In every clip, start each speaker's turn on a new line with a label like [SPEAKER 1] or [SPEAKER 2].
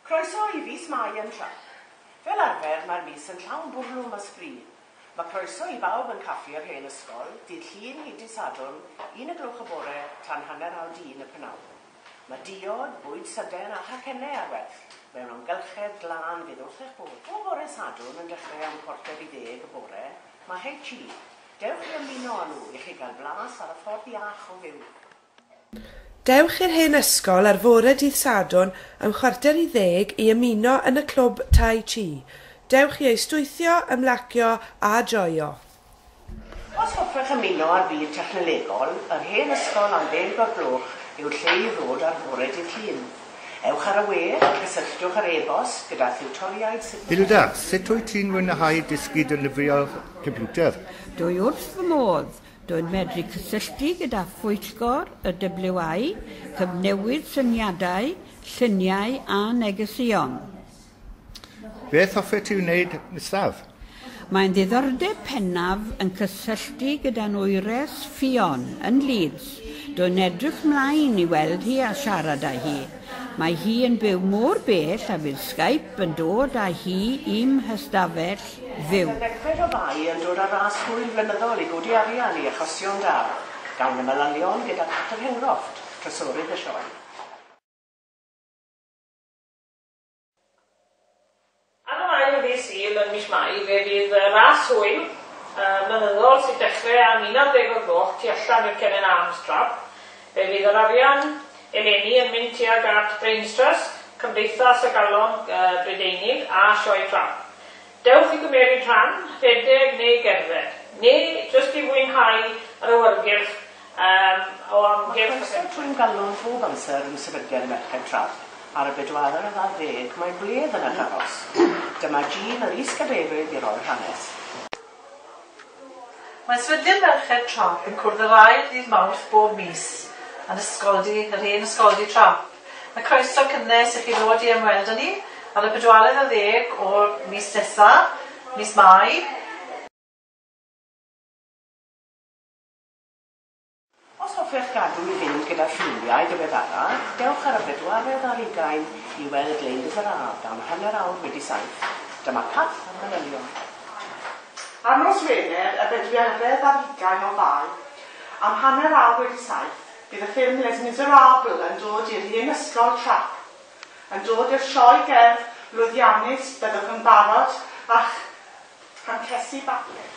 [SPEAKER 1] Croeso i fis Mai yn Trac. Fel arfer, mae'r mis yn llawn bwrlwm a sbri. Mae croeso i bawb yn caffi yr hen ysgol, dydd Llun hyd dydd Sadwrn, 1 y gloch y bore tan 1:30 y prynhawn. Mae diod, bwyd sydyn a chacennau ar werth, mewn amgylchedd glân fydd wrth eich bodd. Bob bore Sadwrn yn dechrau am 9:45 y bore, mae Hei Chi. Dewch i ymuno â nhw i chi gael blas ar y ffordd iach o fyw.
[SPEAKER 2] Dewch i'r hen ysgol ar fore dydd Sadwrn am 9:45 i ymuno yn y clwb Tai Chi. Dewch i ystwythio, ymlacio a joio.
[SPEAKER 1] Os hoffech ymuno â'r byd technolegol, yr hen ysgol am 10 o'r gloch yw'r lle i ddod ar fore dydd Llun. Ewch ar y we, cysylltwch ar e-bost gyda thiwtoriaid sydd...
[SPEAKER 3] Hilda, sut wyt ti'n mwynhau dysgu defnyddio'r computer?
[SPEAKER 4] Dwi wrth fy modd. Dwi'n medru cysylltu gyda phwyllgor y WI, cyfnewid syniadau, lluniau a negeseuon.
[SPEAKER 3] Beth hoffet ti wneud nesaf?
[SPEAKER 4] Mae'n ddiddordeb pennaf yn cysylltu gyda'n wyres Ffion yn Leeds. Dwi'n edrych mlaen i weld hi a siarad â hi. Mae hi yn byw mor bell a fydd Skype yn dod â hi i'm hystafell fyw.
[SPEAKER 1] Mae'r 10fed o Fai yn dod â ras hwyl flynyddol i godi arian i achosion da. Gawn y manylion gyda Pat Hengroft, trysorydd y sioe.
[SPEAKER 5] Ar yr ail ddydd Sul yn mis Mai fe fydd y ras hwyl flynyddol sy'n dechrau am 11 o'r gloch tu allan i'r Cennen Arms Trap. Fe fydd yr arian eleni yn mynd tuag at Brains Trust, Cymdeithas y Galon Brydeinig a Sioe Trap. Dewch i gymeryd rhan, rhedeg neu gerdded, neu jyst i fwynhau yr awyrgylch o
[SPEAKER 1] Mae
[SPEAKER 5] amgylch y
[SPEAKER 1] croeso
[SPEAKER 5] pentref.
[SPEAKER 1] Twym Galon bob amser yn Sefydliad Merched Trap. Ar y 24 mae gwledd yn eich aros. Dyma Jean yr is-gadeirydd i roi'r hanes.
[SPEAKER 6] Mae Sefydliad Merched Trap yn cwrdd yr ail ddydd Mawrth bob mis yn ysgoldy, yr hen ysgoldy Trap. Mae croeso cynnes i chi ddod i ymweld â ni ar y 24 o'r mis nesaf, mis Mai.
[SPEAKER 1] Os hoffech gadw i fynd gyda ffilmiau diweddara, dewch ar y 24 i weld Les Miserables am 7:30. Dyma Cath a'r manylion.
[SPEAKER 7] Ar nos Wener, y 24 o Fai, am 7:30, bydd y ffilm Les Miserables yn dod i'r hen ysgol Trap, yn dod i'r sioe gerdd lwyddiannus byddwch yn barod a'ch hancesi bapur.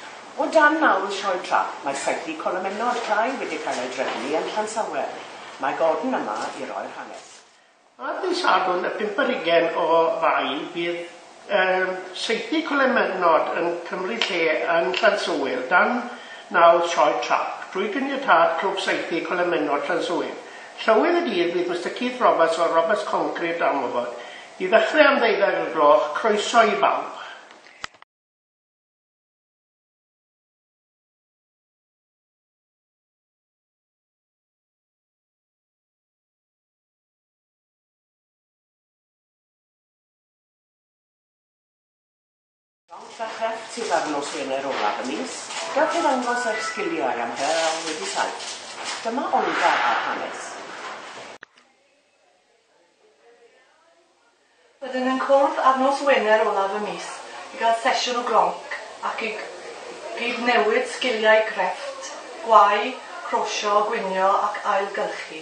[SPEAKER 1] O dan nawdd Sioe Trap, mae saethu colomennod clai wedi cael ei drefnu yn Llansawel. Mae Gordon yma i roi'r hanes.
[SPEAKER 8] Ar ddydd Sadwrn y 25 o Fai bydd saethu colomennod yn cymryd lle yn Llansowyl dan nawdd Sioe Trap drwy gyniatâd Clwb Saethu Colomennod Llansowyl. Llywydd y dydd fydd Mr Keith Roberts o Roberts Concrete Amlwbod. I ddechrau am 12 o'r gloch, croeso i bawb.
[SPEAKER 1] Rownd a chrefft sydd ar nos Wener olaf y mis, dewch i ddangos eich sgiliau am 7:30. Dyma Olga a'r hanes.
[SPEAKER 6] Byddwn yn cwrdd ar nos Wener olaf y mis i gael sesiwn o glonc ac i gyd-newid sgiliau crefft, gwau, crosio, gwinio ac ailgylchu.